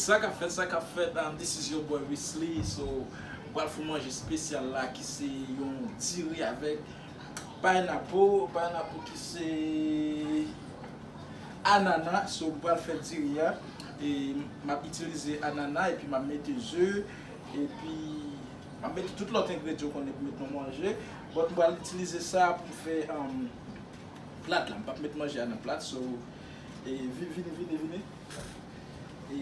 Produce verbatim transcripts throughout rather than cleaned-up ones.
Sa k ap fèt, sa k ap fèt, um, this is your boy Wesley. So, m pral fè yon manje espesyal la ki se yon diri avèk pineapple, pineapple ki se anana. So, m pral fè diri a. E m ap itilize anana, epi m ap mete ze, epi m ap mete tout lòt engredyan w konnen pou met nan manje. But m pral itilize sa pou m fè, um, plat la. M p ap met manje a nan plat. So, e, vi-, vini, vini, vini. E,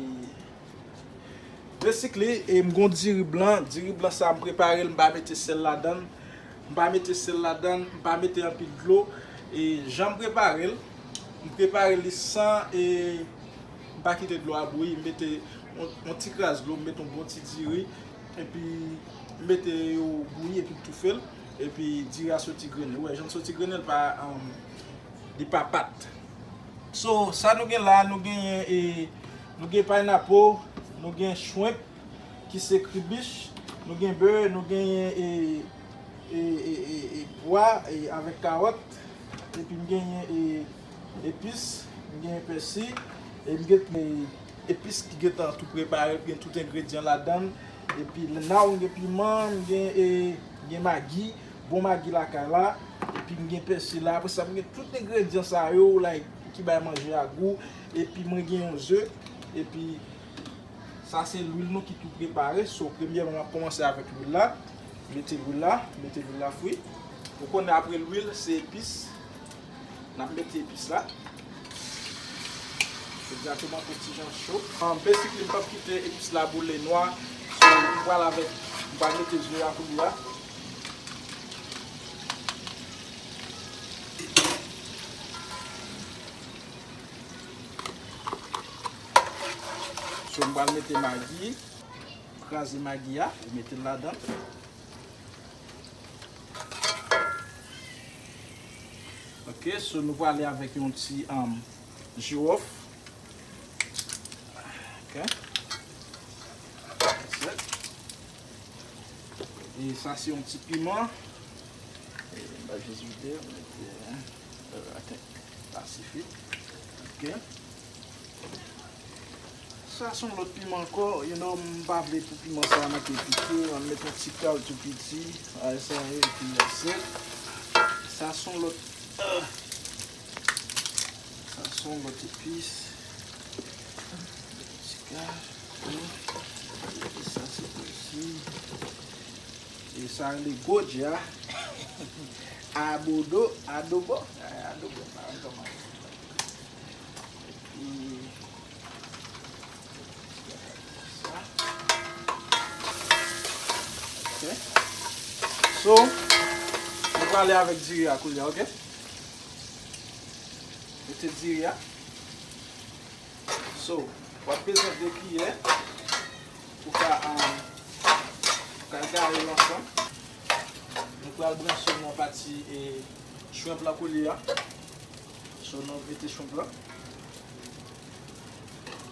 basically, e, m gon diri blan. Diri blan sa, m prepare l, m pa mete sèl ladan l. M pa mete sèl ladan l, m pa mete anpil dlo. E jan m prepare l, m prepare li san, e, m pa kite dlo a bouyi. M mete yon, yon ti kras dlo, m mete yon bon ti diri, epi m mete yo bouyi, epi m toufe l, epi diri a soti grennen. Ou wè, jan l soti grennen, l pa, um, li pa pat. So, sa nou gen la, nou genyen, e, nou gen pineapple, nou gen shrimp, ki se kribich, nou gen bè, nou genyen, e, e, e, e, e, pwa, e, avèk kawòt, epi m genyen, e, epis, m genyen pèsi, e m gen, e, epis ki gentan tou prepare, gen tout engredyan ladan l, epi la, m gen piman, m gen, e, m gen magi, bon magi lakay la, epi m gen pèsi la. Apre sa, m gen tout engredyan sa yo, like, ki bay manje a gou, epi mwen gen yon ze, epi sa se lwil nou ki tou prepare. So, premyèman, m ap kòmanse avèk lwil la. Mete lwil la, mete lwil la fri. Ou konnen apre lwil, se epis. N ap mete epis la. Egzakteman pou ti jan cho. An, basically, m p ap kite epis la boule nwa. So, m pral avèk, m pral mete ze a kounye a. So, m pral mete magi. Kraze magi a, ou mete l ladan. Ok, so nou prale avèk yon ti, um, jiwòf. Ok. That's it. E sa se yon ti piman. E m pa jis vide, m mete, uh, I think, sa sifi. Ok. Sa se yon lòt piman ankò, you know, m pa vle pou piman sa a manke pike, m ap met yon ti kal tou piti, a sa, epi that's it. Sa se yon lòt, uh, sa se yon lòt epis. Ti kal, hmm. Epi sa se osi. E sa rele goja. Abodo, adobo. Adobo, m pa konn kòman. Epi, sa. Ok. So, nou prale avèk diri a kounye a, ok? Mete diri a. So, w ap bezwen de kiyè pou ka, um, pou ka gare l ansanm. Nou pral branche nan pati, e, shrimp la kounye a. So, nou mete shrimp la.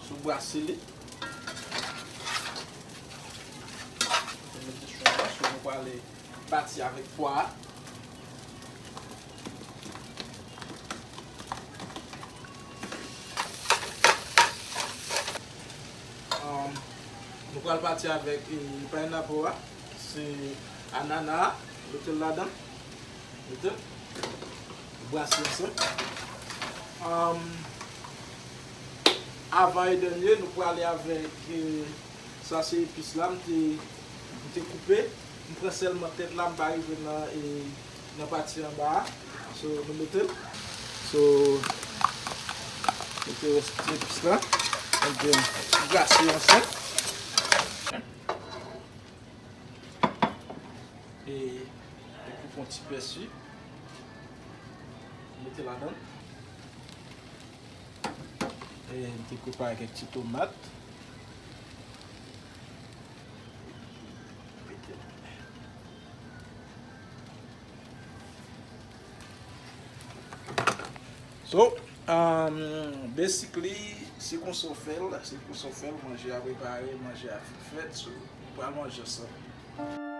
So, brase li. Nou mete shrimp la. So, nou prale pati avèk pwa a. Um, nou pral pati avèk, e, pineapple a. Se anana a. Mete l ladan. Mete l. Brase ansanm. Um, avan e dènye, nou prale avèk, e, sa se epis la, m te, m te koupe. M pran sèlman tèt la, m pa rive nan, e, nan pati anba a. So, nou mete l. So, mete rès ti epis la. And then, brase ansanm. E, e koupe yon ti pèsi. Mete ladan. E m te koupe ak kèk ti tomat. So, um, basically, se konsa w fè l, se konsa w fè l, manje a prepare, manje a fin fèt, so, nou pral manje ansanm.